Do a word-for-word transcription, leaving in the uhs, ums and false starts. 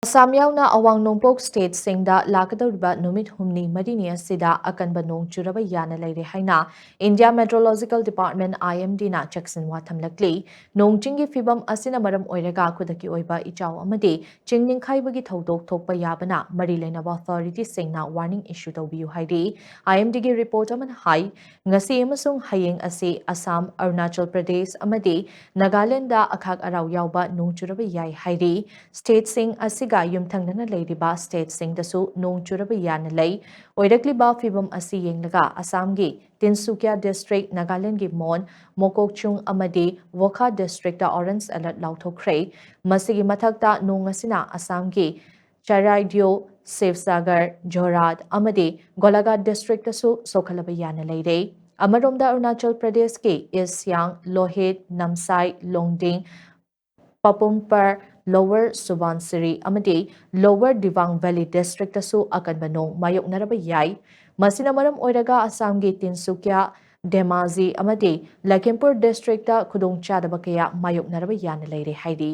ꯑꯁꯥꯝ ꯌꯥꯎꯅ ꯑꯋꯥꯡ ꯅꯣꯡꯄꯣꯛ ꯁ꯭ꯇꯦꯠꯁꯤꯡꯗ ꯂꯥꯛꯀꯗꯧꯔꯤꯕ ꯅꯨꯃꯤꯠ ꯍꯨꯝꯅꯤ ꯃꯔꯤꯅꯤ ꯑꯁꯤꯗ ꯑꯀꯟꯕ ꯅꯣꯡ ꯆꯨꯔꯕ ꯌꯥꯅ ꯂꯩꯔꯦ ꯍꯥꯏꯅ ꯏꯟꯗꯤꯌꯥ ꯃꯦꯇ꯭ꯔꯣꯂꯣꯖꯤꯀꯦꯜ ꯗꯤꯄꯥꯔꯠꯃꯦꯟ, IMDꯅ ꯆꯦꯛꯁꯤꯟꯋꯥ ꯊꯝꯂꯛꯂꯤ꯫ ꯅꯣꯡ ꯆꯤꯡꯒꯤ ꯐꯤꯕꯝ ꯑꯁꯤꯅ ꯃꯔꯝ ꯑꯣꯏꯔꯒ ꯈꯨꯗꯛꯀꯤ ꯑꯣꯏꯕ ꯏꯆꯥꯎ ꯑꯃꯗꯤ ꯆꯤꯡ ꯅꯤꯡꯈꯥꯏꯕꯒꯤ ꯊꯧꯗꯣꯛ ꯊꯣꯛꯄ ꯌꯥꯕꯅ ꯃꯔꯤ ꯂꯩꯅꯕ ꯑꯣꯊꯣꯔꯤꯇꯤꯁꯤꯡꯅ ꯋꯥꯔꯅꯤꯡ ꯏꯁꯨ ꯇꯧꯕꯤꯌꯨ ꯍꯥꯏꯔꯤ꯫ IMDꯒꯤ ꯔꯤꯄꯣꯔꯠ ꯑꯃꯅ ꯍꯥꯏ, ꯉꯁꯤ ꯑꯃꯁꯨꯡ ꯍꯌꯦꯡ ꯑꯁꯤ ꯑꯁꯥꯝ, ꯑꯔꯨꯅꯥꯆꯜ ꯄ꯭ꯔꯗꯦꯁ ꯑꯃꯗꯤ ꯅꯥꯒꯥꯂꯦꯟꯗ ꯑꯈꯥꯛ ꯑꯔꯥꯎ ꯌꯥꯎꯕ ꯅꯣꯡ ꯆꯨꯔꯕ ꯌꯥꯏ ꯍꯥꯏꯔꯤ꯫ ꯁ꯭ꯇꯦꯠꯁꯤꯡ ꯑꯁꯤꯒ ꯌꯨꯝꯊꯪꯅꯅ ꯂꯩꯔꯤꯕ ꯁ꯭ꯇꯦꯠꯁꯤꯡꯗꯁꯨ ꯅꯣꯡ ꯆꯨꯔꯕ ꯌꯥꯅ ꯂꯩ꯫ ꯑꯣꯏꯔꯛꯂꯤꯕ ꯐꯤꯕꯝ ꯑꯁꯤ ꯌꯦꯡꯂꯒ ꯑꯁꯥꯝꯒꯤ ꯇꯤꯟꯁꯨꯀꯤꯌꯥ ꯗꯤꯁꯇ꯭ꯔꯤꯛ, ꯅꯥꯒꯥꯂꯦꯟꯒꯤ ꯃꯣꯟ, ꯃꯣꯀꯣꯛꯆꯨꯡ ꯑꯃꯗꯤ ꯋꯣꯈꯥ ꯗꯤꯁꯇ꯭ꯔꯤꯛꯇ ꯑꯣꯔꯦꯟꯖ ꯑꯦꯂꯔꯠ ꯂꯥꯎꯊꯣꯛꯈ꯭ꯔꯦ꯫ ꯃꯁꯤꯒꯤ ꯃꯊꯛꯇ ꯅꯣꯡ ꯑꯁꯤꯅ ꯑꯁꯥꯝꯒꯤ ꯆꯔꯥꯏꯗꯤꯌꯣ, ꯁꯤꯕꯁꯥꯒꯔ, ꯖꯣꯔꯍꯥꯠ ꯑꯃꯗꯤ ꯒꯣꯂꯥꯘꯥꯠ ꯗꯤꯁꯇ꯭ꯔꯤꯛꯇꯁꯨ ꯁꯣꯛꯍꯜꯂꯕ ꯌꯥꯅ ꯂꯩꯔꯦ꯫ ꯑꯃꯔꯣꯝꯗ ꯑꯔꯨꯅꯥꯆꯜ ꯄ꯭ꯔꯗꯦꯁꯀꯤ ꯏꯁ ꯁꯤꯌꯥꯡ, ꯂꯣꯍꯤꯠ, ꯅꯝꯁꯥꯏ, ꯂꯣꯡꯗꯤꯡ, ꯄꯥꯄꯨꯝꯄꯔ, ꯂꯣꯋꯔ ꯁꯨꯕꯥꯟꯁꯤꯔꯤ ꯑꯃꯗꯤ ꯂꯣꯋꯔ ꯗꯤꯕꯥꯡ ꯚꯦꯂꯤ ꯗꯤꯁꯇ꯭ꯔꯤꯛꯇꯁꯨ ꯑꯀꯟꯕ ꯅꯣꯡ ꯃꯥꯌꯣꯛꯅꯔꯕ ꯌꯥꯏ꯫ ꯃꯁꯤꯅ ꯃꯔꯝ ꯑꯣꯏꯔꯒ ꯑꯁꯥꯝꯒꯤ ꯇꯤꯟꯁꯨꯀꯤꯌꯥ, ꯙꯦꯃꯥꯖꯤ ꯑꯃꯗꯤ ꯂꯈꯤꯝꯄꯨꯔ ꯗꯤꯁꯇ꯭ꯔꯤꯛꯇ ꯈꯨꯗꯣꯡꯆꯥꯗꯕ ꯀꯌꯥ ꯃꯥꯌꯣꯛꯅꯔꯕ ꯌꯥꯅ ꯂꯩꯔꯦ ꯍꯥꯏꯔꯤ꯫